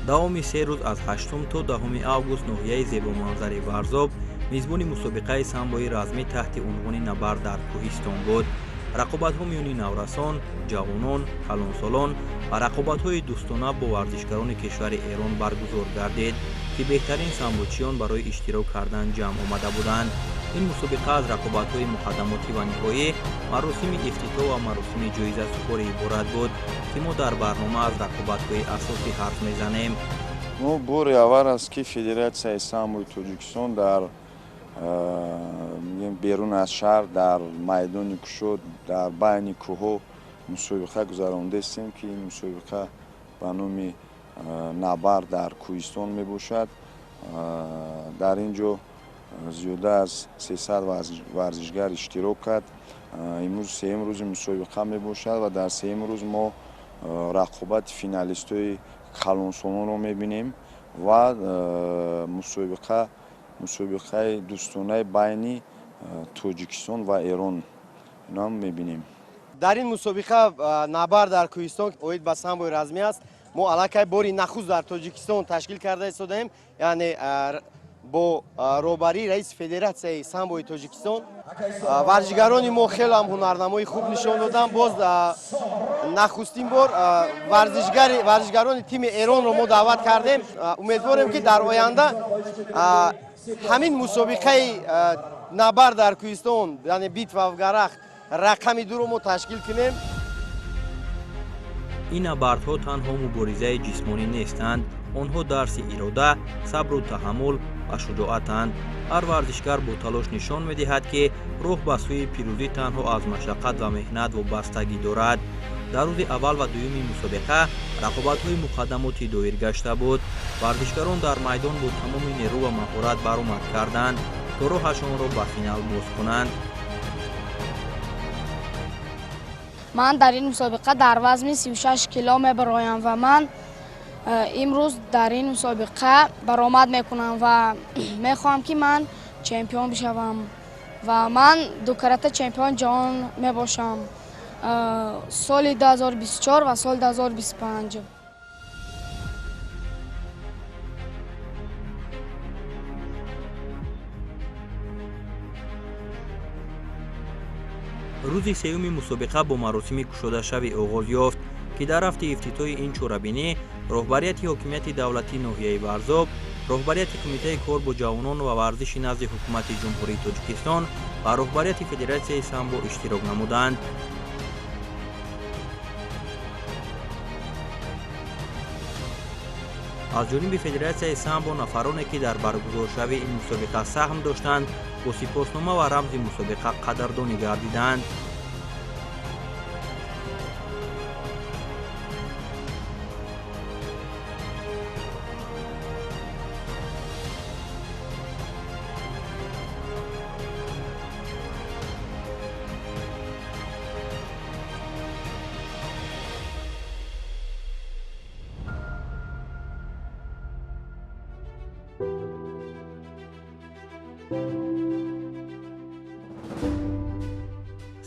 Давоми 3 рӯз аз 8 то 10 август ноҳияи зебоманзари Варзоб мизбони мусобиқаи самбои размӣ таҳти унвони «Набард дар кӯҳистон» буд. Рақобатҳо миёни наврасон, ҷавонон, калонсолон ва рақобатҳои дӯстона бо варзишгарони кишвари Эрон баргузор гардид, ки беҳтарин самбочиён барои иштирок кардан ҷамъ омада буданд. Ин мусобиқа аз рақобатҳои муқаддамотӣ ва ниҳоӣ, маросими ифтитоҳ ва маросими ҷоизасупорӣ иборат буд, ки мо дар барнома аз рақобатҳои асосӣ ҳарф мезанем. Мо бори аввал аст, ки Федератсияи самбои Тоҷикистон дар берун аз шаҳр, дар майдони кушод, дар байни кӯҳҳо мусобиқа гузарондастем, ки ин мусобиқа ба номи «Набард дар кӯҳистон» мебошад. Дар ин ҷо зиёда аз 300 варзишгар иштирок кард. Имрӯз сеюм рӯзи мусобиқа мебошад ва дар сеюм рӯз мо рақобати финалистҳои калонсолонро мебинем ва мусобиқаи дӯстонаи байни Тоҷикистон ва Эрон инам мебинем. Дар ин мусобиқа «Набард дар кӯҳистон» оид ба самбои размӣ аст. Мо аллакай бори нахуст дар Тоҷикистон ташкил карда истодаем, яъне бо роҳбарии раиси Федератсияи самбои Тоҷикистон. Варзишгарони мо хеле ҳам ҳунарнамои хуб нишон доданд. Боз нахустин бор варзишгарони тими Эронро мо даъват кардем. Умедворем, ки дар оянда ҳамин мусобиқаи «Набард дар кӯҳистон», яъне «Битва в горах» рақами 2-ро мо ташкил кунем. Ин набардҳо танҳо муборизаи ҷисмонӣ нестанд. Онҳо дарси ирода, сабру таҳаммул ва шуҷоатанд. Ҳар варзишгар бо талош нишон медиҳад, ки роҳ ба сӯи пирӯзӣ танҳо аз машаққат ва меҳнат вобастагӣ дорад. Дар рӯзи аввал ва дуюми мусобиқа рақобатҳои муқаддамотӣ доир гашта буд. Варзишгарон дар майдон бо тамоми нерӯ ва маҳорат баромад карданд, то роҳашонро ба финал боз кунанд. Ман дар ин мусобиқа дар вазни 36 кило мебароям ва ман имрӯз дар ин мусобиқа баромад мекунам ва мехоҳам, ки ман чемпион бишавам ва ман дукарата чемпион ҷаҳон мебошам соли 2024 ва соли 2025. Рӯзи сеюми мусобиқа бо маросими кушодашавӣ оғоз ёфт, ки дар рафти ифтитоҳи ин чорабинӣ роҳбарияти ҳокимияти давлатии ноҳияи Варзоб, роҳбарияти Кумитаи кор бо ҷавонон ва варзиши назди Ҳукумати Ҷумҳурии Тоҷикистон ва роҳбарияти Федератсияи самбо иштирок намуданд. Аз ҷониби Федератсияи самбо нафароне, ки дар баргузоршавии ин мусобиқа саҳм доштанд, бо сипоснома ва рамзи мусобиқа қадрдонӣ гардиданд.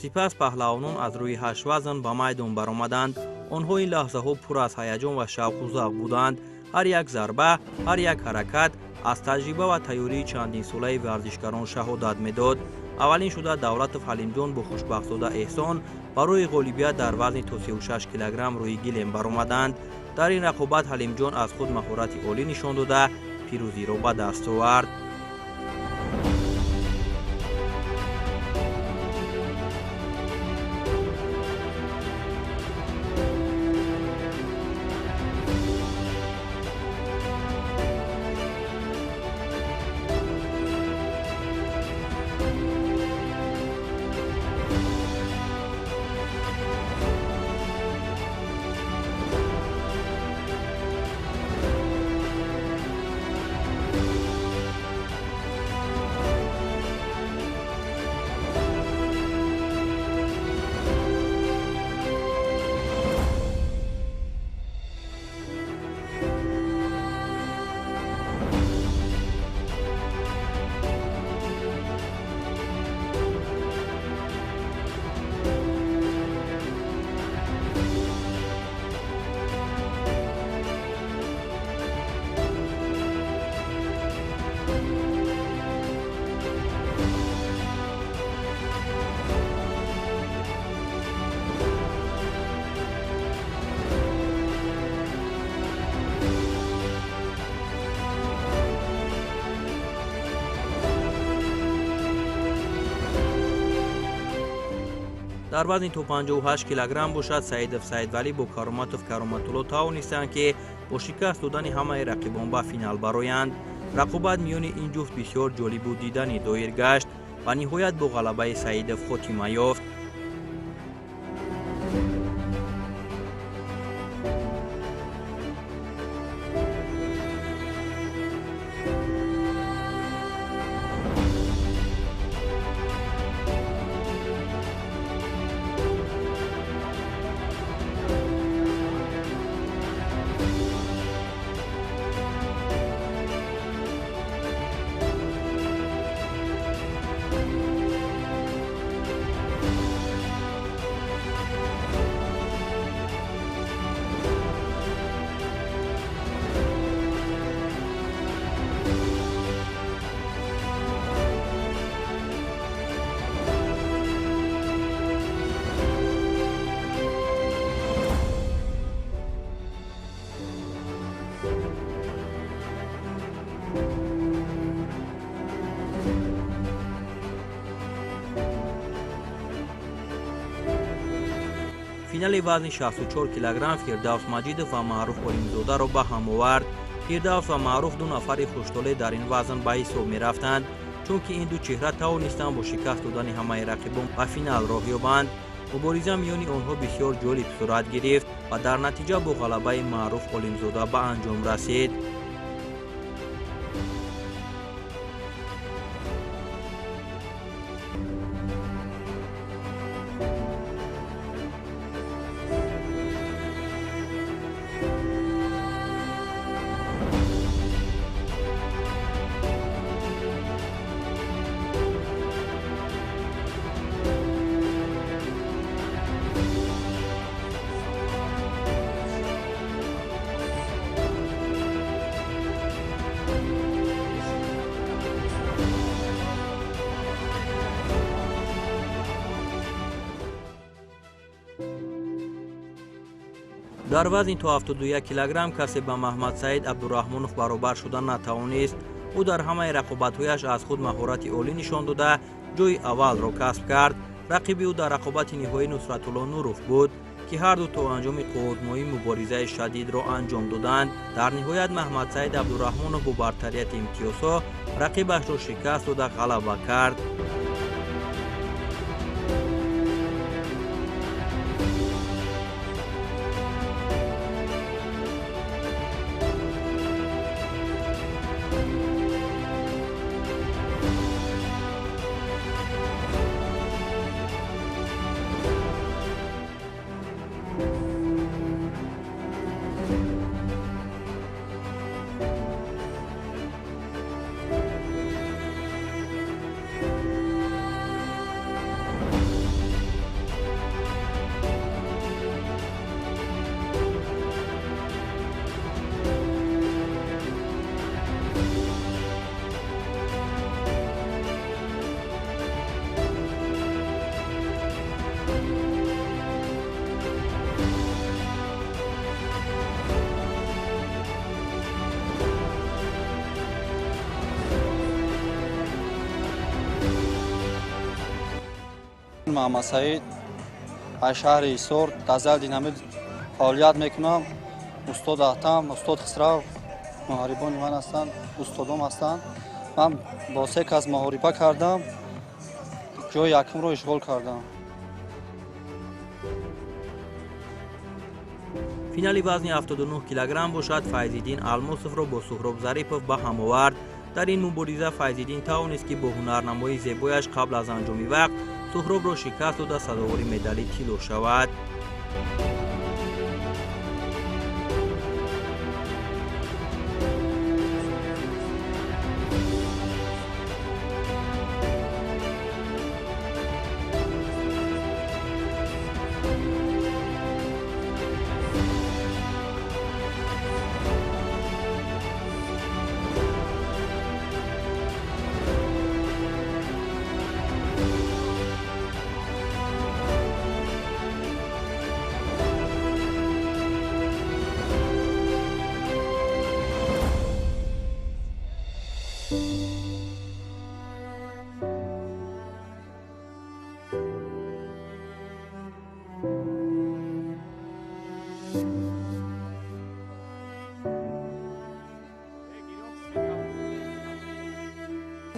Сипас паҳлавонон аз рӯи 8 вазн ба майдон баромаданд. Онҳо ин лаҳзаҳо пур аз ҳаяҷон ва шавқу завқ буданд. Ҳар як зарба, ҳар як ҳаракат аз таҷриба ва тайёрии чандинсолаи варзишгарон шаҳодат медод. Аввалин шуда Давлатов Ҳалимҷон бо Хушбахтзода Эҳсон барои ғолибият дар вазни то 36 килограмм рӯи гилем баромаданд. Дар ин рақобат Ҳалимҷон аз худ маҳорати олӣ нишон дода, пирӯзиро ба даст овард. Дар вазни то 58 килограмм бошад, Саидов Саидвалӣ бо Кароматов Кароматулло тавонистанд, ки бо шикаст додани ҳамаи рақибон ба финал бароянд. Рақобат миёни ин ҷуфт бисёр ҷолибу диданӣ доир гашт ва ниҳоят бо ғалабаи Саидов хотима ёфт. Финали вазни 64 килограмм Фирдавс Маҷидов ва Маъруф Олимзодаро ба ҳам овард. Фирдавс ва Маъруф ду нафари хуштоле дар ин вазн ба ҳисоб мерафтанд, чунки ин ду чеҳра тавонистанд бо шикаст додани ҳамаи рақибон ба финал роҳ ёбанд. Мубориза миёни онҳо бисёр ҷолиб сурат гирифт ва дар натиҷа бо ғалабаи Маъруф Олимзода ба анҷом расид. Дар вазни то 71 килограмм касе ба Маҳмадсаид Абдураҳмонов баробар шуда натавонист. Ӯ дар ҳамаи рақобатҳояш аз худ маҳорати олӣ нишон дода, ҷойи аввалро касб кард. Рақиби ӯ дар рақобати ниҳоӣ Нусратулло Нуров буд, ки ҳарду то анҷоми қувватмоӣ муборизаи шадидро анҷом доданд. Дар ниҳоят Маҳмадсаид Абдураҳмонов бо бартарияти имтиёзҳо рақибашро шикаст дода ғалаба кард. Маҳмадсаид аз шаҳри Ҳисор дар зал Динамит фаъолият мекунам. Устод Аҳтам, устод Хисрав муҳаррибони ман ҳастанд, устодом ҳастанд. Ман бо се кас муҳориба кардам, ҷои якумро ишғол кардам. Финали вазни 79 килограмм бошад, Файзиддин Алмосовро бо Суҳроб Зарипов ба ҳам овард. Дар ин мубориза Файзиддин тавонист, ки бо ҳунарнамоии зебояш қабл аз анҷоми вақт Суҳробро шикаст дода сазовори медали тилло шавад.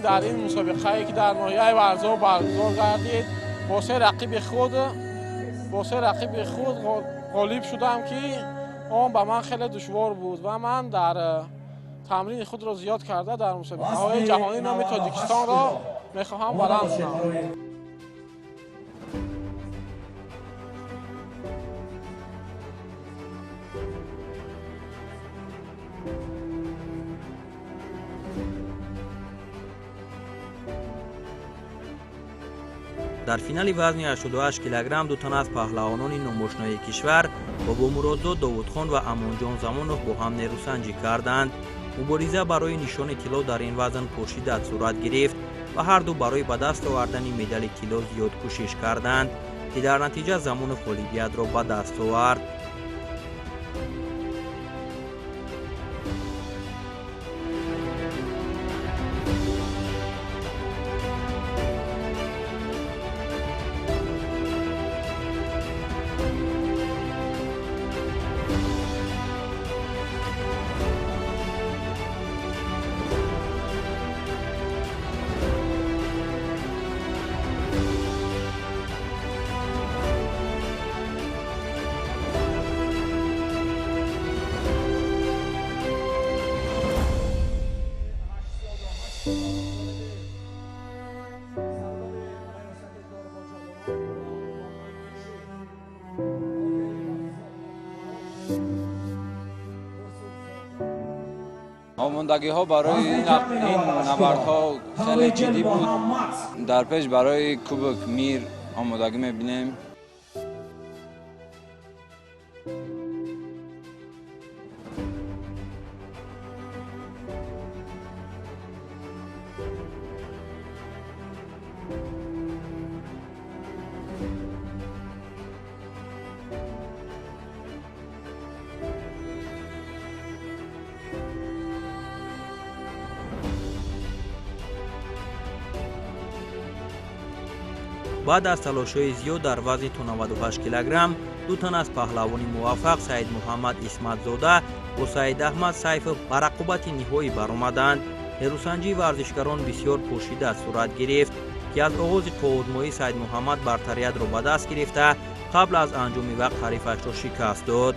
Дар ин мусобиқае ки дар ноҳияи Варзоб баргузор гардид, бо се рақиби худ ғолиб шудам, ки он ба ман хеле душвор буд ва ман дар тамрини худро зиёд карда дар мусобиқаҳои ҷаҳонӣ номи Тоҷикистонро мехоҳам баланд кунам. Дар финали вазни 88 килограмм ду тан аз паҳлавонони номошнои кишвар Бобомуродзод Довудхон ва Амонҷон Замонов бо ҳам нерӯсанҷӣ карданд. Мубориза барои нишони тилло дар ин вазн пуршиддат сурат гирифт ва ҳарду барои ба даст овардани медали тилло зиёд кӯшиш карданд, ки дар натиҷа Замонов ғолибиятро ба даст овард. Омодагиҳо барои ин набардҳо хеле ҷиддӣ буд. Дар пеш барои Кубок Мир омодагӣ мебинем. Баъд аз талошҳои зиёд дар вазни то 98 килограмм ду тан аз паҳлавони муваффақ Саид Муҳаммад Исматзода бо Саид Аҳмад Сайфов ба рақобати ниҳоӣ баромаданд. Нерӯсанҷии варзишгарон бисёр пуршиддат сурат гирифт, ки аз оғози қувватмоӣ Саид Муҳаммад бартариятро ба даст гирифта қабл аз анҷоми вақт ҳарифашро шикаст дод.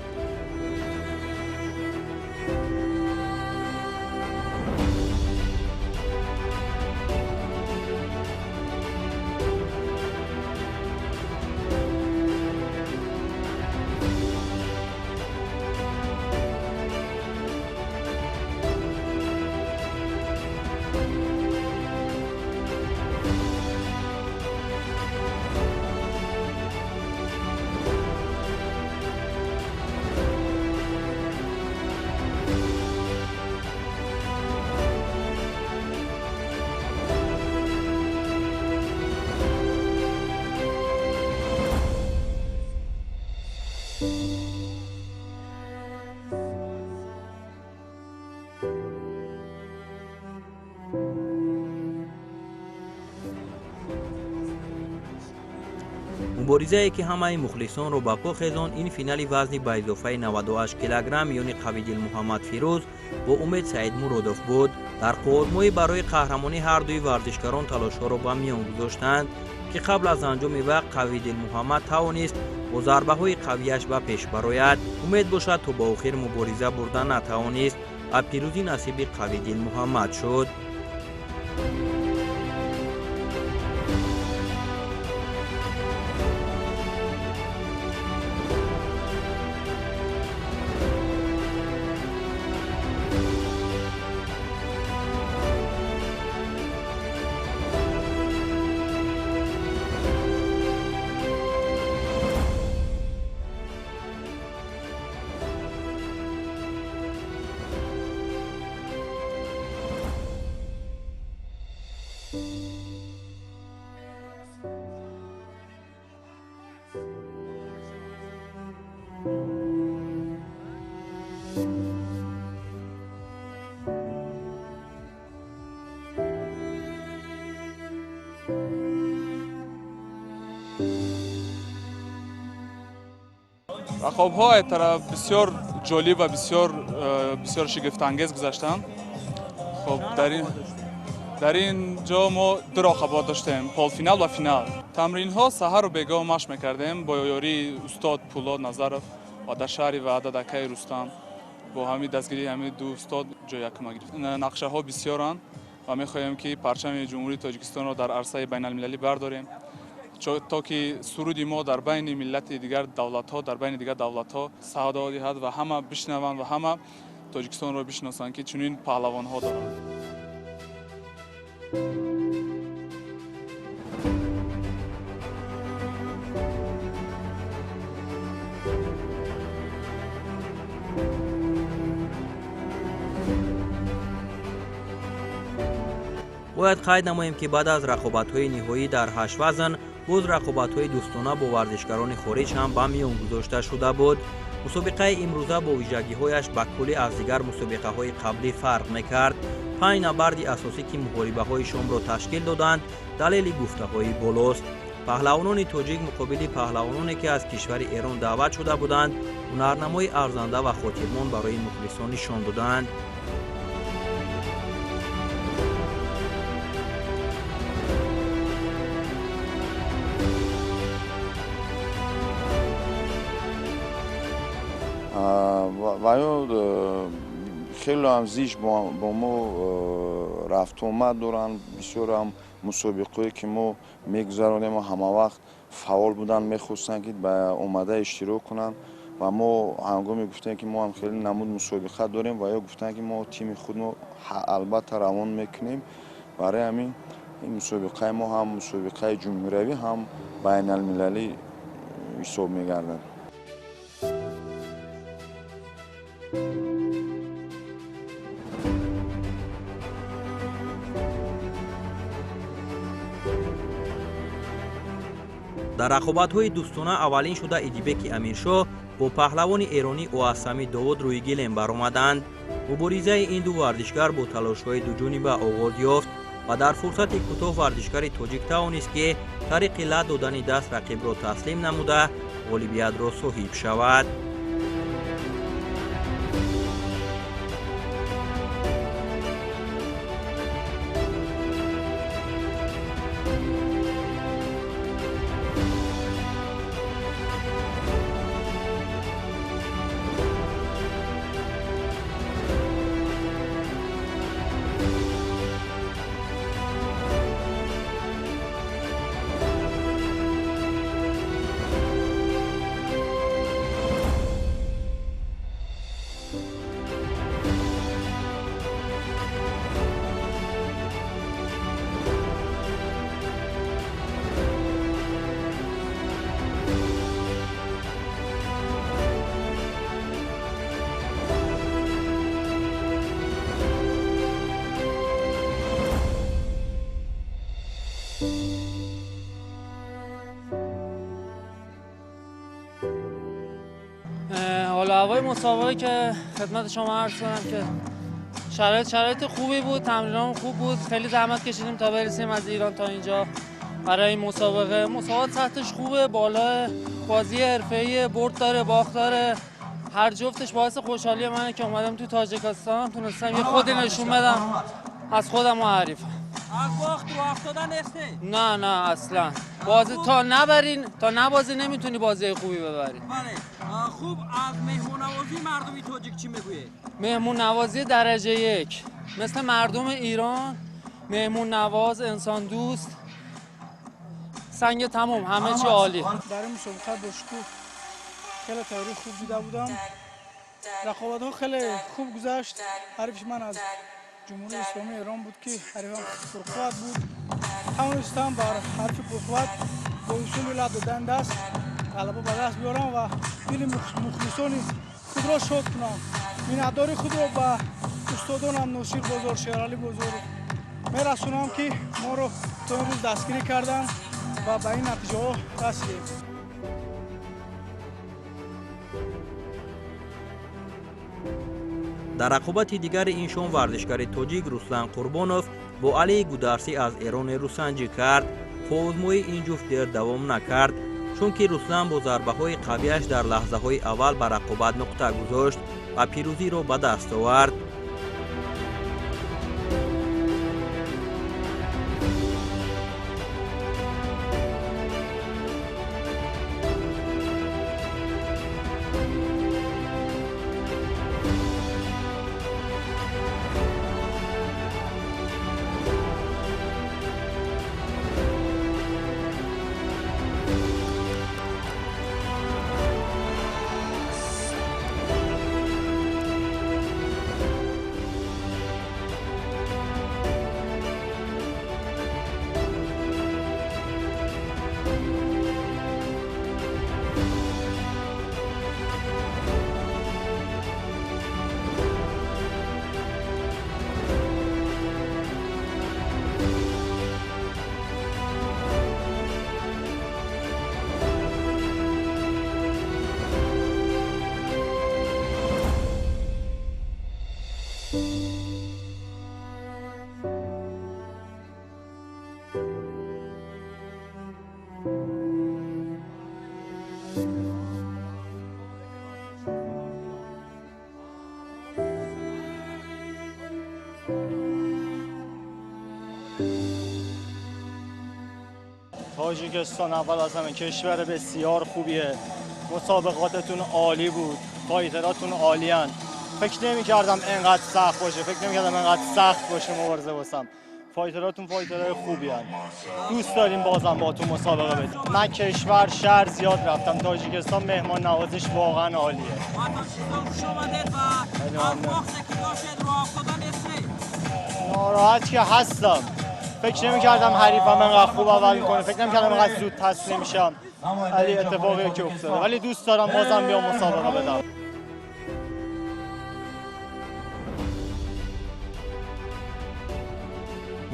Муборизае ки ҳамаи мухлисонро ба по хезонд, ин финали вазни ба изофаи 98 килограмм миёни Қавиддин Муҳаммад Фирӯз бо Умед Саидмуродов буд. Дар қувватмоӣ барои қаҳрамонӣ ҳардуи варзишгарон талошҳоро ба миён гузоштанд, ки қабл аз анҷоми вақт Қавиддин Муҳаммад тавонист бо зарбаҳои қавияш ба пеш барояд. Умед бошад то ба охир мубориза бурда натавонист ва пирӯзӣ насиби Қавиддин Муҳаммад шуд. Рақобҳо аз тараф бисёр ҷолиб ва бисёр шигифтангез гузаштанд. Хоб, дар ин Дар ин ҷо мо ду рақобат доштем, полфинал ва финал. Тамринҳо саҳару бегоҳ машқ мекардем бо ёрии устод Пулод Назаров ва дар шаҳри Ваҳдат акаи Рустам. Бо ҳамин дастгирии ҳамин ду устод ҷои якума гирифт. Нақшаҳо бисёранд ва мехоҳем, ки парчами Ҷумҳурии Тоҷикистонро дар арсаи байналмилалӣ бардорем, то ки суруди мо дар байни миллати дигар давлатҳо, дар байни дигар давлатҳо садо диҳад ва ҳама бишнаванд ва ҳама Тоҷикистонро бишиносанд, ки чунин паҳлавонҳо доранд. Бояд қайд намоем, ки баъд аз рақобатҳои ниҳоӣ дар ҳашт вазн боз рақобатҳои дӯстона бо варзишгарони хориҷ ҳам ба миён гузошта шуда буд. Мусобиқаи имрӯза бо вижагиҳояш ба куллӣ аз дигар мусобиқаҳои қаблӣ фарқ мекард. 5 набарди асосӣ, ки муҳорибаҳои шомро ташкил доданд, далели гуфтаҳои болост. Паҳлавонони тоҷик муқобили паҳлавононе, ки аз кишвари Эрон даъват шуда буданд, ҳунарнамои арзанда ва хотирмон барои мухлисон нишон доданд. Ва ё хеле ҳам зич бо мо рафтуомад доранд. Бисёр ҳам мусобиқаҳое, ки мо мегузаронем, ҳамавақт фаъол буданд, мехостанд, ки ба омада иштирок кунанд. Ва мо ҳангоме гуфтем, ки мо ҳам хеле намуд мусобиқа дорем, ва ё гуфтанд, ки мо тими худро албатта равон мекунем. Барои ҳамин ин мусобиқаи мо ҳам мусобиқаи ҷумҳуриявӣ, ҳам байналмилалӣ ҳисоб мегардад. Дар рақобатҳои дӯстона аввалин шуда Идибеки Амиршоҳ бо паҳлавони эронӣ Оасами Довуд рӯи гилем баромаданд. Муборизаи ин ду варзишгар бо талошҳои дуҷониба оғоз ёфт ва дар фурсати кӯтоҳ варзишгари тоҷик тавонист, ки тариқи лат додани даст рақибро таслим намуда ғолибиятро соҳиб шавад. حالا هوای مسابقه که خدمت شما عرض کنم که شرایط خوبی بود، تمرینام خوب بود، خیلی زحمت کشیدیم تا برسیم از ایران تا اینجا برای این مسابقه. مسابقه سطحش خوبه، بالا، بازی حرفه‌ای، برد داره، باخت داره، هر جفتش باعث خوشحالی منه که اومدم تو تاجیکستان، تونستم یه خودی نشون بدم از خودم و حریفم. از باخت رو افتادن نیستی؟ نه نه اصلا. بازی تا نبرین، تا نبازی نمیتونی بازی خوبی ببری. بله. خوب از مهمون نوازی مردمی تاجیک چی میگویی؟ مهمون نوازی درجه یک. مثل مردم ایران، مهمون نواز، انسان دوست، سنگ تمام، همه چی عالی. در این مسابقه با شکوه خیلی تیاری خوب دیده بودم. رقابت ها خیلی خوب گذشت. حریف من از جمهوری اسلامی ایران بود که حریفم پرقوت بود. توانستم بر حریف پرقوت با اصول لط دادن دست غلبه به دست بیارم و دل مخلصان خود را شاد کنم. منتداری خود را به استادانم ناصر بازار، شیرالی بازار میرسونم که ما رو تا امروز دستگیری کردن و به این نتیجه ها رسیدیم. Дар рақобати дигари ин шом варзишгари тоҷик Руслан Қурбонов бо Алии Гударсӣ аз Эрони рӯсанҷӣ кард. Қуввозмоии ин ҷуфт дер давом накард, чунки Руслан бо зарбаҳои қавиаш дар лаҳзаҳои аввал ба рақобат нуқта гузошт ва пирӯзиро ба даст овард. تاجیکستان اول از همه کشور بسیار خوبیه. مسابقاتتون عالی بود، fighter اتون عالیان. فکر نمی‌کردم انقدر سخت باشه، فکر نمی‌کردم انقدر سخت باشه مبارزه واسم. fighter اتون fighter های خوبی هن. دوست داریم بازم با تو مسابقه بدیم. من کشور شهر زیاد رفتم، تاجیکستان مهمان نوازش واقعا عالیه. ناراحت که هستم، فکر نمی‌کردم حریفم انقدر خوب اول کنه، فکر نمی‌کردم انقدر زود تسلیم شم، ولی اتفاقی که افتاده، ولی دوست دارم بازم بیام مسابقه بدم.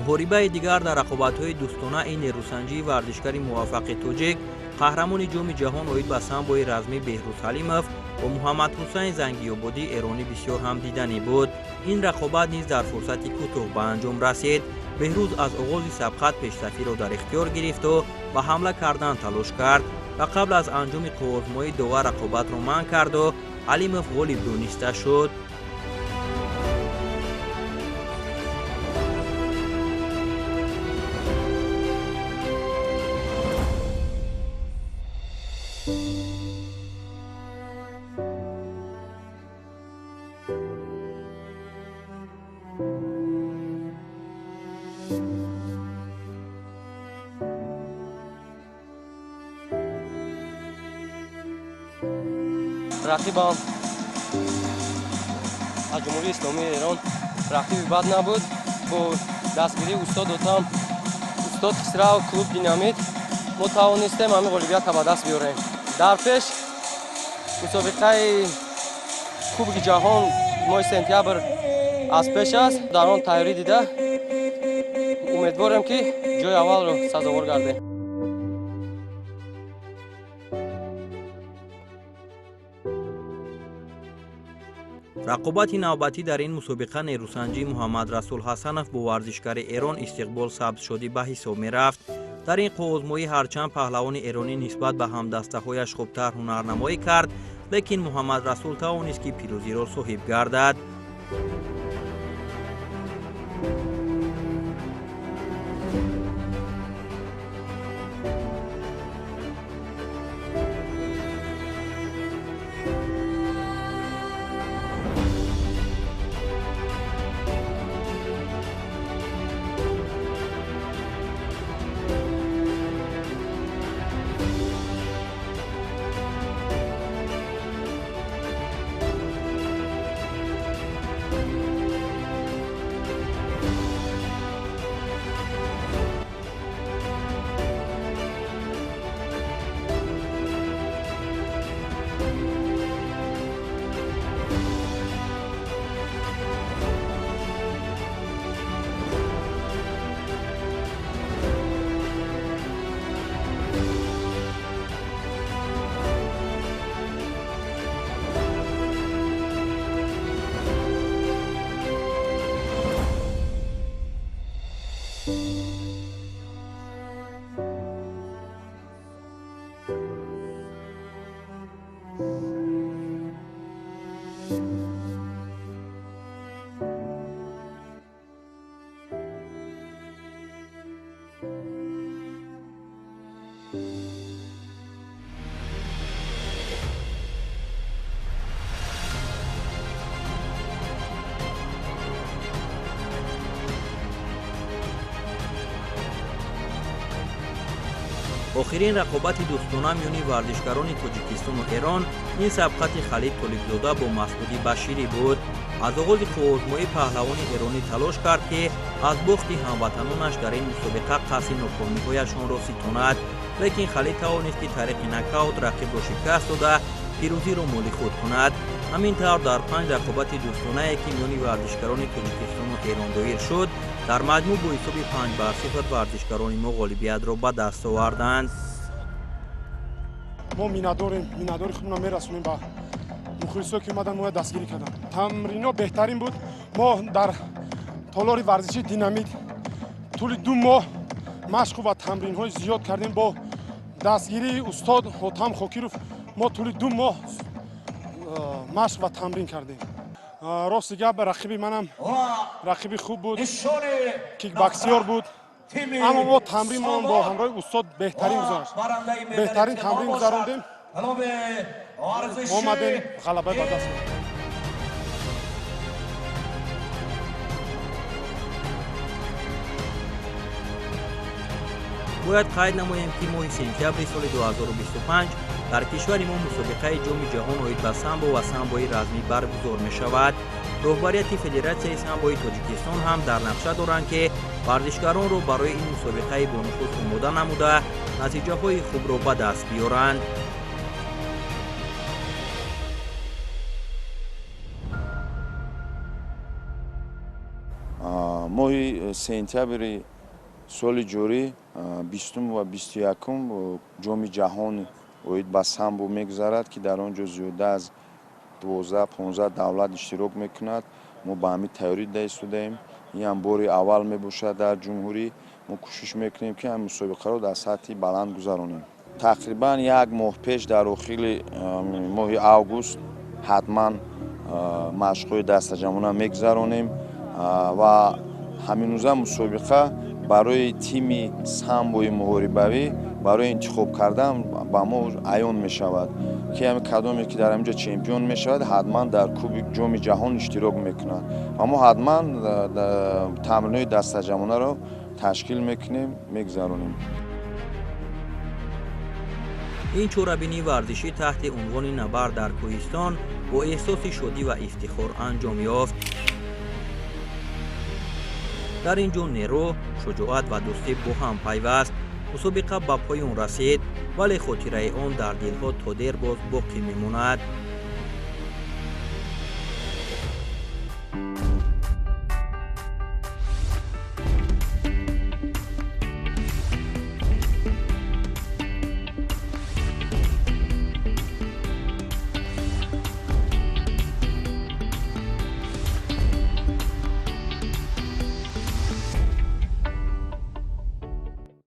Муҳорибаи дигар дар рақобатҳои дӯстона ин нерӯсанҷии варзишгари муваффақи тоҷик, қаҳрамони ҷоми ҷаҳон оид ба самбои размӣ Беҳрӯз Ҳалимов бо Муҳаммадҳусайн Зангиёбодии эронӣ бисёр ҳам диданӣ буд. Ин рақобат низ дар фурсати кӯтоҳ ба анҷом расид. Беҳрӯз аз оғози сабқат пешсафиро дар ихтиёр гирифту ба ҳамла кардан талош кард ва қабл аз анҷоми қуввозмоӣ довар рақобатро манъ карду Ҳалимов ғолиб дониста шуд. Рақибам аз Ҷумҳурии Исломии Эрон рақиби бад набуд. Бо дастгирии устод Отам, устод Хисрав, клуб Динамит мо тавонистем ҳамин ғолибиятро ба даст биёрем. Дар пеш мусобиқаи Кубки ҷаҳон моҳи сентябр аз пеш аст. Дар он тайёрӣ дида умедворем, ки ҷои аввалро сазовор гардем. Рақобати навбатӣ дар ин мусобиқа нерӯсанҷии Муҳаммадрасул Ҳасанов бо варзишгари Эрон Истиқбол Сабзшодӣ ба ҳисоб мерафт. Дар ин қуввозмоӣ ҳарчанд паҳлавони эронӣ нисбат ба ҳамдастаҳояш хубтар ҳунарнамоӣ кард, лекин Муҳаммадрасул тавонист, ки пирӯзиро соҳиб гардад. Охирин рақобати дӯстона миёни варзишгарони Тоҷикистону Эрон ин сабқати Халид Толибзода бо Масъуди Баширӣ буд. Аз оғози қуввозмоӣ паҳлавони эронӣ талош кард, ки аз бохти ҳамватанонаш дар ин мусобиқа қасди нокомиҳояшонро ситонад, лекин Халид тавонист, ки тариқи нокаут рақибро шикаст дода пирӯзиро моли худ кунад. Ҳамин тавр дар 5 рақобати дӯстонае, ки миёни варзишгарони Тоҷикистону Эрон доир шуд, дар маҷмӯъ бо ҳисоби 5-0 варзишгарони мо ғолибиятро ба даст оварданд. Мо миннатдорем, миннатдори худро мерасонем ба мухлисое, ки омадан моя дастгирӣ карданд. Тамринҳо беҳтарин буд. Мо дар толори варзишии Динамит тӯли 2 моҳ машқу ва тамринҳои зиёд кардем. Бо дастгирии устод Ҳотам Хокиров мо тӯли 2 моҳ машқ ва тамрин кардем. Рости гап, рақиби манам рақиби хуб буд, кикбоксёр буд. Аммо мо тамринмон бо ҳамроҳи устод беҳтарин гузашт, беҳтарин тамрин гузарондем, омадем, ғалаба ба даст овардем. Бояд қайд намоем, ки моҳи сентябри соли 2025 дар кишвари мо мусобиқаи Ҷоми ҷаҳон оид ба самбо ва самбои размӣ баргузор мешавад. Роҳбарияти Федератсияи самбои Тоҷикистон ҳам дар нақша доранд, ки варзишгаронро барои ин мусобиқаи бонуфуз омода намуда, натиҷаҳои хубро ба даст биёранд. Моҳи сентябри соли ҷорӣ, 20 ва 21, Ҷоми ҷаҳон оид ба самбо мегузарад, ки дар он ҷо зиёда аз 12-15 давлат иштирок мекунад. Мо ба ҳамин тайёрӣ дида истодаем. Ин ҳам бори аввал мебошад дар ҷумҳурӣ. Мо кӯшиш мекунем, ки ҳамин мусобиқаро дар сатҳи баланд гузаронем. Тақрибан як моҳ пеш, дар охири моҳи август, ҳатман машқҳои дастаҷамъона мегузаронем ва ҳаминрӯза мусобиқа барои тими самбои муҳорибавӣ барои интихоб кардан ба мо аён мешавад, ки ҳами кадоме ки дар ҳаминҷо чемпион мешавад, ҳатман дар куби Ҷоми ҷаҳон иштирок мекунад ва мо ҳатман тамринҳои дастаҷамъонаро ташкил мекунем, мегузаронем. Ин чорабинии варзишӣ таҳти унвони «Набард дар кӯҳистон» бо эҳсоси шодӣ ва ифтихор анҷом ёфт. Дар ин ҷо нерӯ, шуҷоат ва дӯстӣ бо ҳам пайваст. Мусобиқа ба поён расид, вале хотираи он дар дилҳо то дер боз боқӣ мемонад.